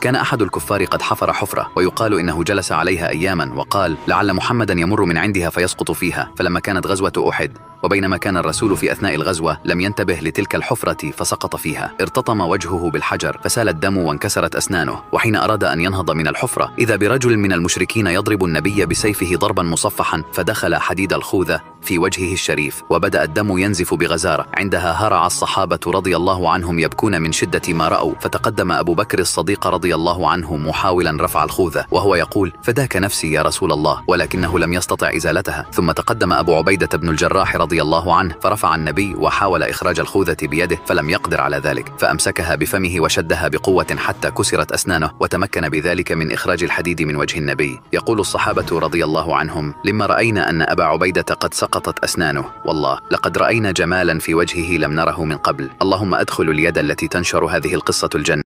كان أحد الكفار قد حفر حفرة، ويقال إنه جلس عليها أياما وقال: لعل محمدا يمر من عندها فيسقط فيها. فلما كانت غزوة أحد، وبينما كان الرسول في أثناء الغزوة لم ينتبه لتلك الحفرة فسقط فيها، ارتطم وجهه بالحجر فسال الدم وانكسرت أسنانه. وحين أراد أن ينهض من الحفرة إذا برجل من المشركين يضرب النبي بسيفه ضربا مصفحا، فدخل حديد الخوذة في وجهه الشريف وبدأ الدم ينزف بغزارة. عندها هرع الصحابة رضي الله عنهم يبكون من شدة ما رأوا، فتقدم أبو بكر الصديق رضي الله عنه محاولا رفع الخوذة وهو يقول: فداك نفسي يا رسول الله، ولكنه لم يستطع إزالتها. ثم تقدم أبو عبيدة بن الجراح رضي الله عنه فرفع النبي وحاول إخراج الخوذة بيده فلم يقدر على ذلك، فأمسكها بفمه وشدها بقوة حتى كسرت أسنانه، وتمكن بذلك من إخراج الحديد من وجه النبي. يقول الصحابة رضي الله عنهم: لما رأينا أن أبا عبيدة قد سقطت أسنانه، والله لقد رأينا جمالا في وجهه لم نره من قبل. اللهم أدخل اليد التي تنشر هذه القصة الجنة.